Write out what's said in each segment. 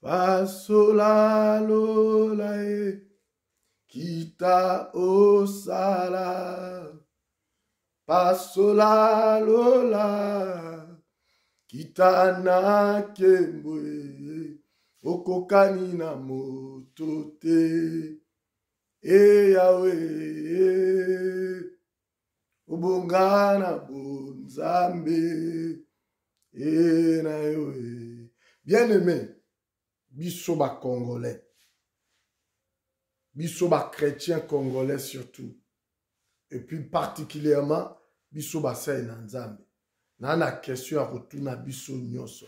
Pasola lola e kita osala pasola lola kita na nkembo e okokani na moto te e yawe obonga na bonzambe e na yo e bien aimé biso ba congolais biso ba chrétien congolais surtout et puis particulièrement biso basali na nzambe naa na question ya kotuna biso nyonso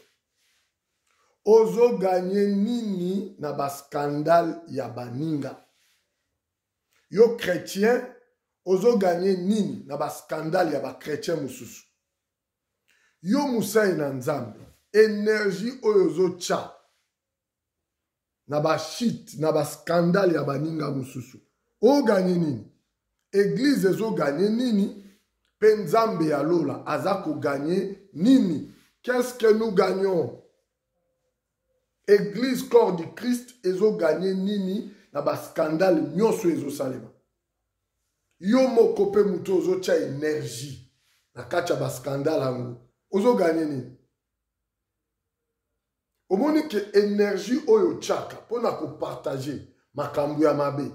ozoganye nini na bascandale ya baninga yo chrétien ozoganye nini na bascandale ya bachrétien mosusu yo mosali na nzambe energie oyo ozotya na bashite na bascandale ya baninga mosusu oganye nini eglize ezoganye nini mpe nzambe ya lola aza koganye nini qu'est-ce que nous gagnons eglise corps du christ ezoganye nini na bascandale nyonso ezosalema yo moko mpe moto ozotya energie na kati ya bascandale yango ozoganye nini omoni ke energie oyo otyaka mpo na kopartage makambo ya mabe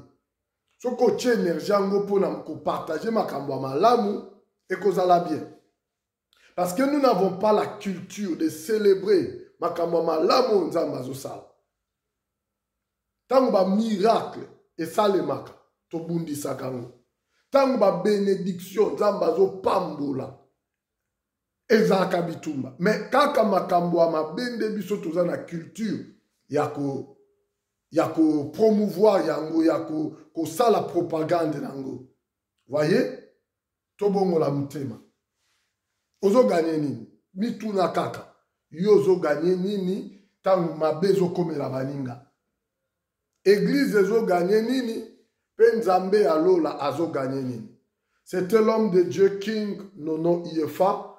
soki otye energie yango mpo na kopartage makambo ya malamu ekozala bien parce que nous n'avons pas la culture de célébrer makambo ya malamu oyo nzambe azosala ntango bamiracle esalemaka tobundisaka yango ntango babenediction nzambe azopambola ezalaka bitumba me kaka makambo ya mabe nde biso toza na culture ya ko ya kopromouvoir yango ya kosala ko propagande na yango voye tobongola motema ozoganye nini mituna kaka yo ozoganye nini ntango mabe ezokomela baninga eglize ezoganye nini mpe nzambe ya lola azoganye nini c'était l'homme de dieu king nono iefa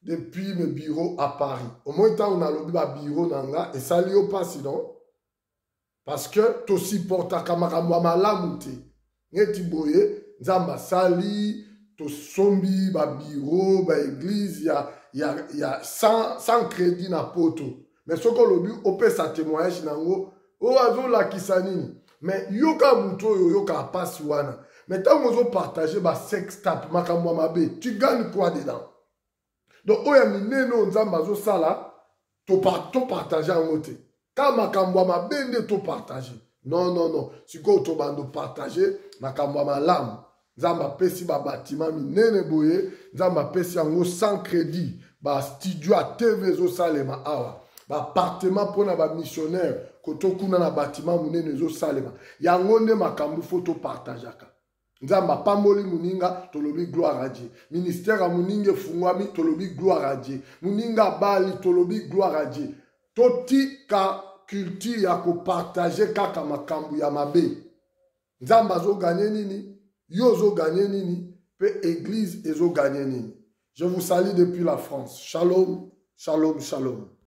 depuis mes bureaux à paris omoi ntango nalobi babiro na nga esali yo mpasi non parce que tosupportaka makambo ya malamu te neti boye nzambe asali tosombi babiro baeglize ya, ya, ya sans, sans crédit na poto mais soki olobi opesa témoignage na yango oyo azolakisa nini mais yoka moto oyo oyokaka mpasi wana mais ntango ozopartage basextap makambo ya mabe tu gagne quoi dedans donc oyo ya minene oyo nzambe azosala topartage yango te ka makambo ya mabe nde topartage non non non sikoyo tobanda opartage makambo ya malamu nzambe apesi babatima minene boye nzambe apesi yango sans crédit bastudio ya tv ezosalema awa bapartement mpo na bamissionnaire koto kuna na batima monene ezosalema yango nde makambo fo topartageaka nzambe apamboli moninga tolobi gloire à dieu ministère ya moninga efungwami tolobi gloire à dieu moninga abali tolobi gloire à dieu totika culture ya kopartage kaka makambo ya mabe nzambe azoganye nini yo ozoganye nini mpe eglise ezoganye nini je vous salue depuis la france shalom shalom shalom.